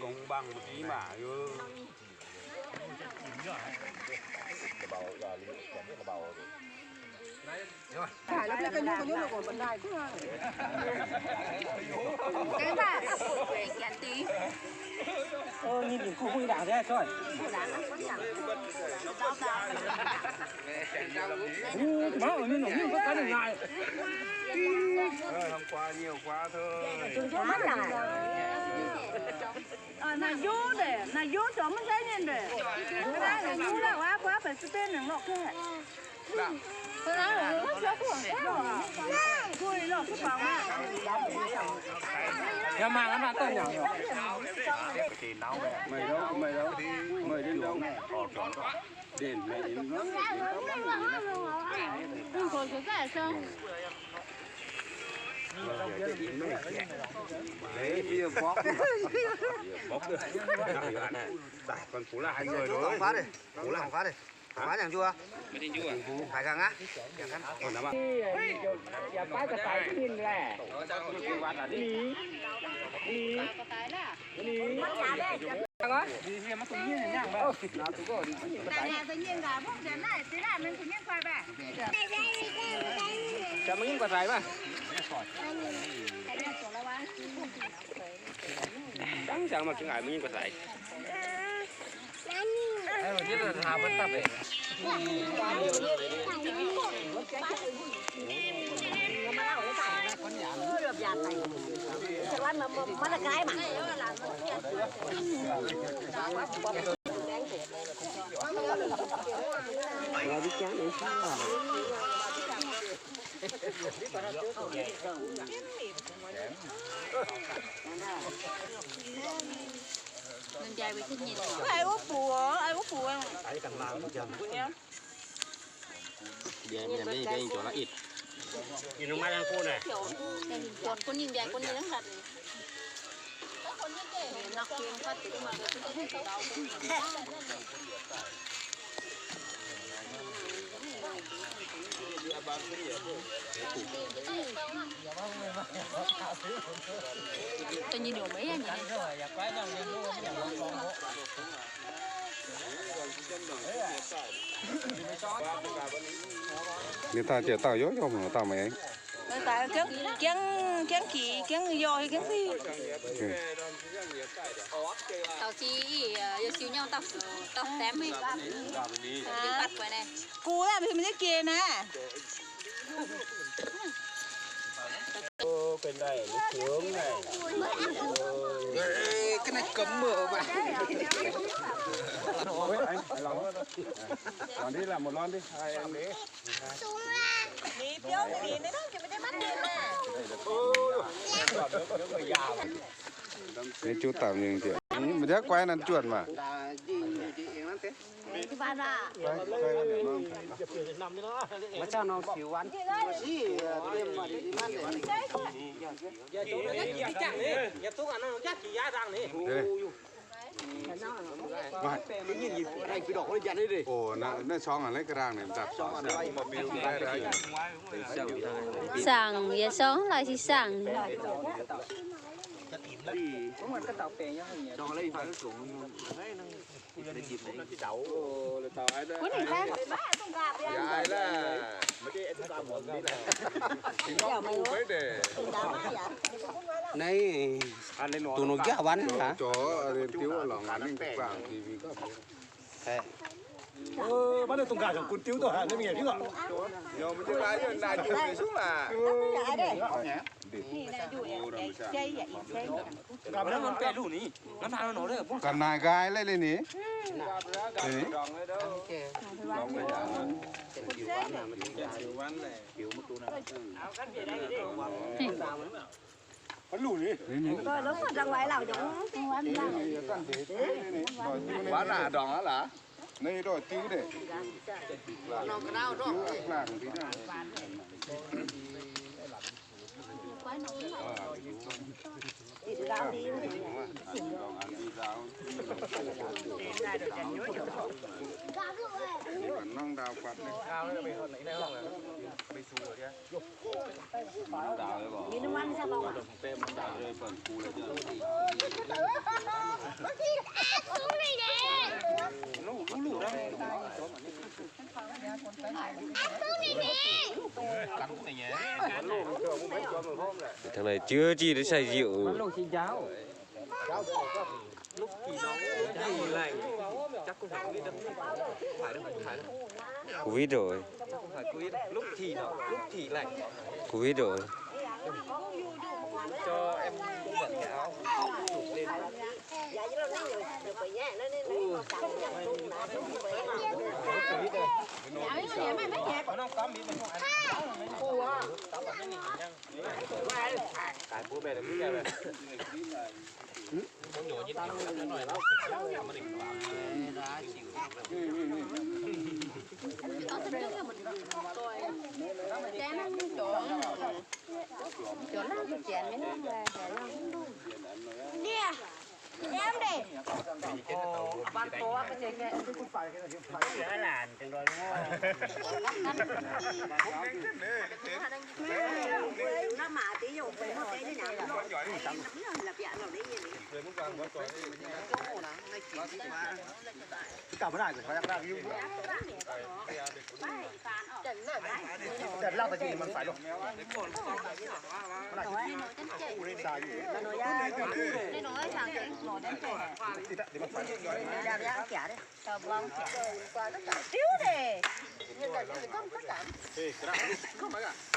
Công bằng một tí mà. Hôm qua nhiều quá thôi. Naaiv Yungv, naaiv Yungv zoux maiv zeiz nyei ndoqc. Naaiv Yungv naaiv waac, waac benx sieqv benv nangc lorqc. Con phủ là hai người rồi. Phủ là không phát đi. Không phát nhàng chua. Phải gắng á. Yaac baav ga'fai nyinh laeh. Caux mbuo nyinh guaax saaix maah. Dangv ziangx maaih gengh aaix mbuo nyinh guaax saaix. Ai wuov bù, ai wuov bù. Mbiaec mbiaec maiv nyei mbiaec nyei juangc la'itv. Juangc bun ninh mbiaec bun ninh hnangv hlat. Ninh daaih ziouc dauh youz youz muoz dauh maiv. Giengh, giengh, giengh kix, giengh youz, giengh sic. Taux zinh ih, yie siou nyauv dauh, dauh stemv mingh. Gux daaih mingh maiv jiex naaiv. Cái này cấm mở mà. Lon đi, làm một lon đi, hai em đi. Mv juv daaih mingh diec, mv jaax guai naaiv juonh maah. Saangc yaac sorng, laaix si saangc. Naaiv dongh nor nqaapv wanh aqv. Ga'naaiv nqaai laiv leiz ni. Naaiv ndoih diuv deix. Taux naaiv jiex jih sai diuc. Covid rồi. Covid rồi.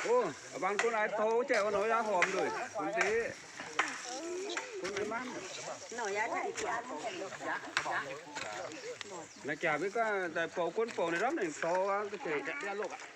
Ov, baan gunv ai tov jaiv wuov nor yaac horpc nduih, bun deix. Gunv maiv maanv. Naaiv jaax maiv gaengh daaih bouc gunv bouc ninh ndorm ninh tov aqv, ga'zeix.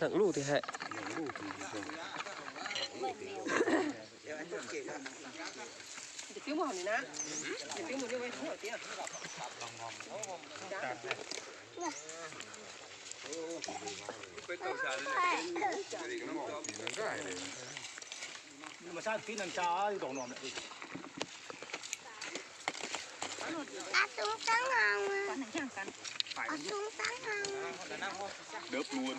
Nangc luh dih haeqv. Đớp luôn.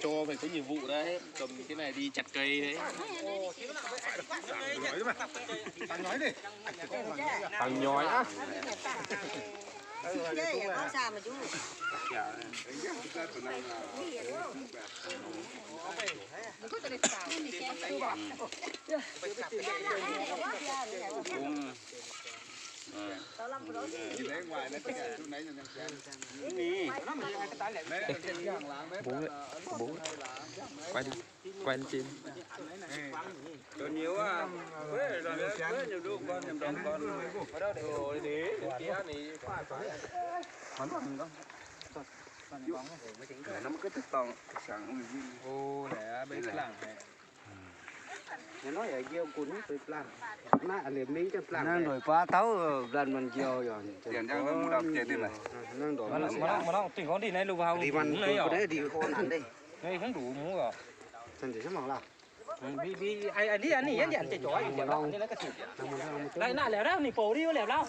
Cho mày có nhiệm vụ đấy, cầm cái này đi chặt cây đấy. Thằng nhói á. Bố, bố. Quay đi, quay lên trên. Còn nhiều à. Quế, quế, nhiều đu con, nhiều đu con. Nó mới cứ tòng, tòng. Ô, nè, bên làng này. Nangv ndoih baav tauv, ganh manh njieu yaac. Mv nangv, mv nangv, tỉnh Quảng Ninh này, lùng vào hồng. Đi manh, đi hô nản đi. Này không đủ mũ rồi. Chân chỉ sắp mỏng lắm. Vì, vì, ai, ai, đi, ai, đi, ai, đi, ai, đi, ai, đi, ai, đi, ai, đi, ai, đi, ai, đi, ai, đi, ai, đi, ai, đi, ninh bổ đi, lẻo đau.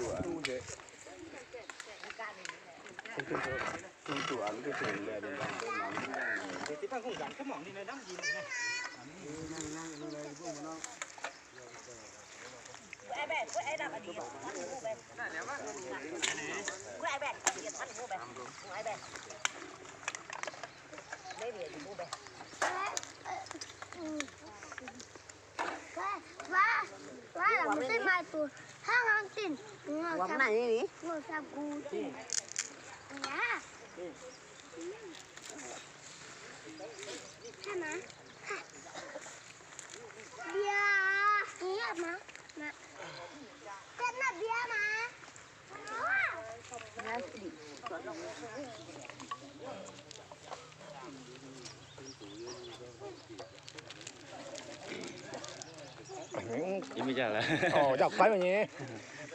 Ih, mv jaax laaix. Ov, jauv guaiv mingh nyei.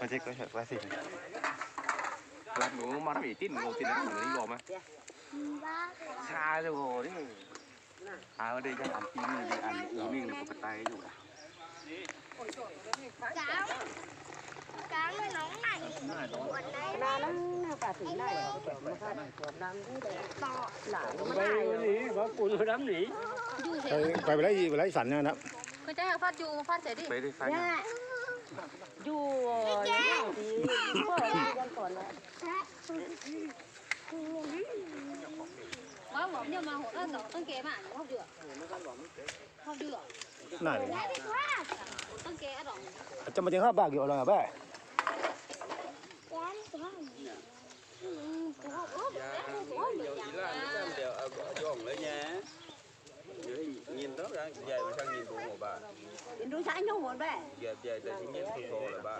Mv zeiz guaiv, guaiv fih. Laaix mbuo mv maaih deix dinv, dinv lorz maiv. Caa liuz oc. Aa, deix jangx an dinv mingh, an u mingh, ba'daaih yuc. Ê, quay về lấy gì, về lấy sẵn nha nè. Phát vô, phát sẽ đi. Món mỏng nhưng mà hổ ăn nó tăng kém à, không được. Không được. Này. Tăng kém ăn rồi. Cho mà tiếng hát ba kiểu là vậy. Nhìn đó, dạy mà sao nhìn bộ một bà. Nhìn đuôi trái nhung một bé. Dạy, dạy, dạy, nhìn thù thù là bà.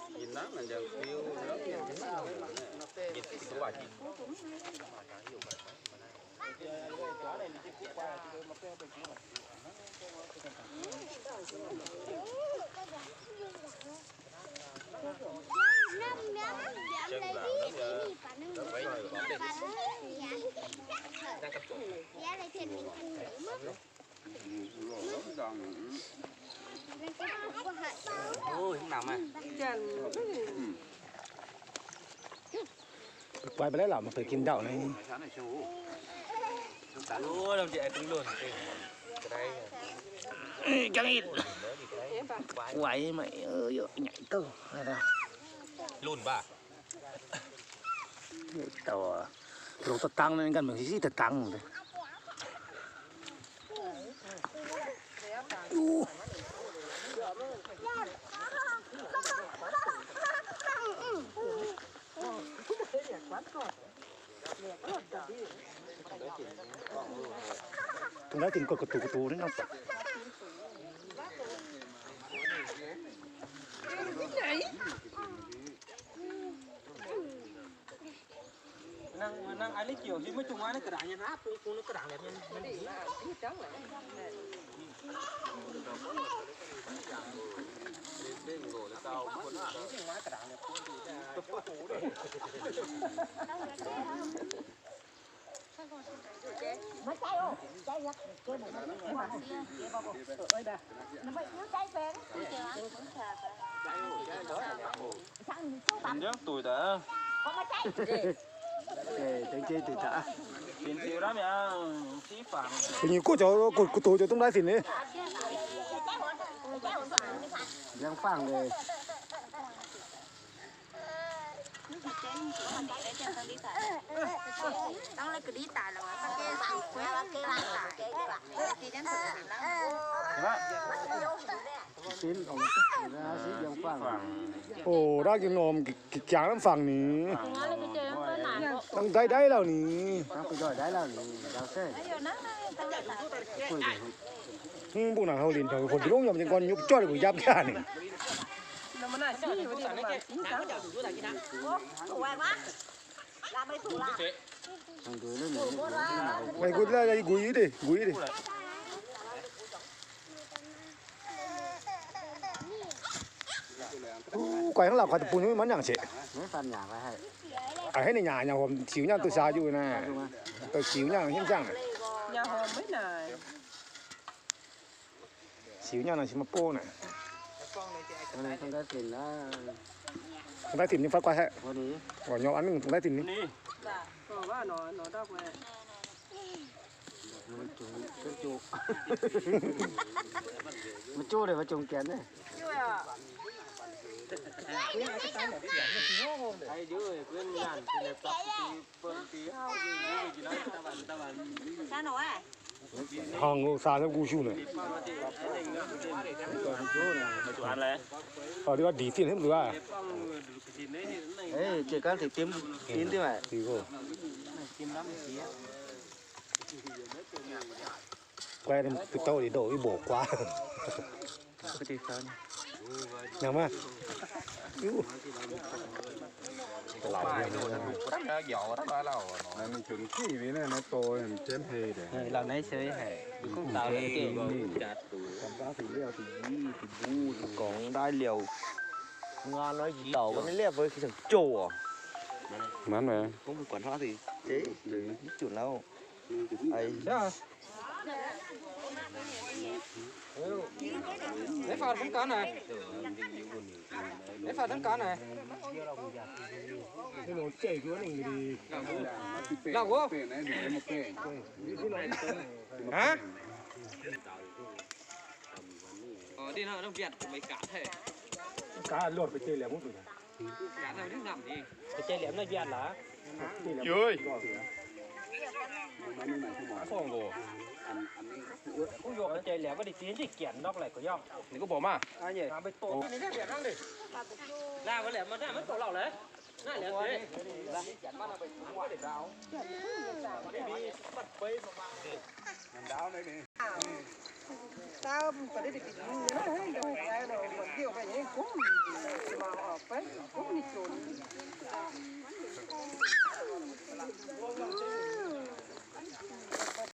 Nhìn đó là giờ phiêu lắm, nhìn cái nào mà nè. Nhìn cái số bài chín. Ôi, không nằm à. Quay vào đấy là một phải kim đậu này. Ôi, làm gì ai cũng luôn. Cái đấy. Ê, căng ít. Quay mày ơi, nhảy cơ. Luôn ba. Tau, lùng taux dangh nor, ganh mangc sic taux dangh. Tungh naaiv dinh guoqv ga'dungx ga'dungx nor. Kuv nyei guoqv zoux, kuv doz zoux dongh ndaaih zinc ni. Ndiangx-fangx Oc, ndaaih gengh norm jangx lamh fangx ni. Dangh ndaiv ndaiv lauh ni. Mv bung naaic houc linc taux huonc longv yaac mv jengx gorn nyupc joiv gu'nyapv jaav ni. Meih nqui, nqui deix, nqui deix. Guaih hnangv lauh kuaaiv deic-bung nyei maiv nyaangc qiex. A'hneiv ninh nyaangc nyaangc horpc ziux nyaangc duqv saax juqv naaiv. Ziux nyaangc hiuv nziangh. Siux nyangv naaic, siux maaih bouv naaic. Dongh daaih zinc nyei fai guai haic. Nyorx an dongh daaih zinc ni. Maiv joh, maiv jongx janx. Hangx loh saa hnangv nqu siu naaic. Ndiev ndiev fienh hepv nzuqc aqv. Guai, daux i ndoqc i mboc guaax. Nyanc maah. Ninh jomc div mingh naaiv nor doz, jienv hei deix. Lauh naaiv se haic, gorngv daaih liouh. Ngan nor yie dauh ga'naaiv liepv fai ziangh jouh oc. Mv guatc hnangv se, mv junc lauh. Naaiv faanh hnangv gaax naaic. Naaiv faanh hnangv gaax naaic. Lauh wuov. Haaix? Gaax luoqc ba'jeiv liemh wuov. Ba'jeiv liemh naaiv mbiatc laaix. Yoi. Ba'jeiv liemh wuov ninh ziex njiec gienc nor laic gorx-youz. Ninh gorngv mbuox maah. Laanh mbuo liemh maiv doqc lauh leiz.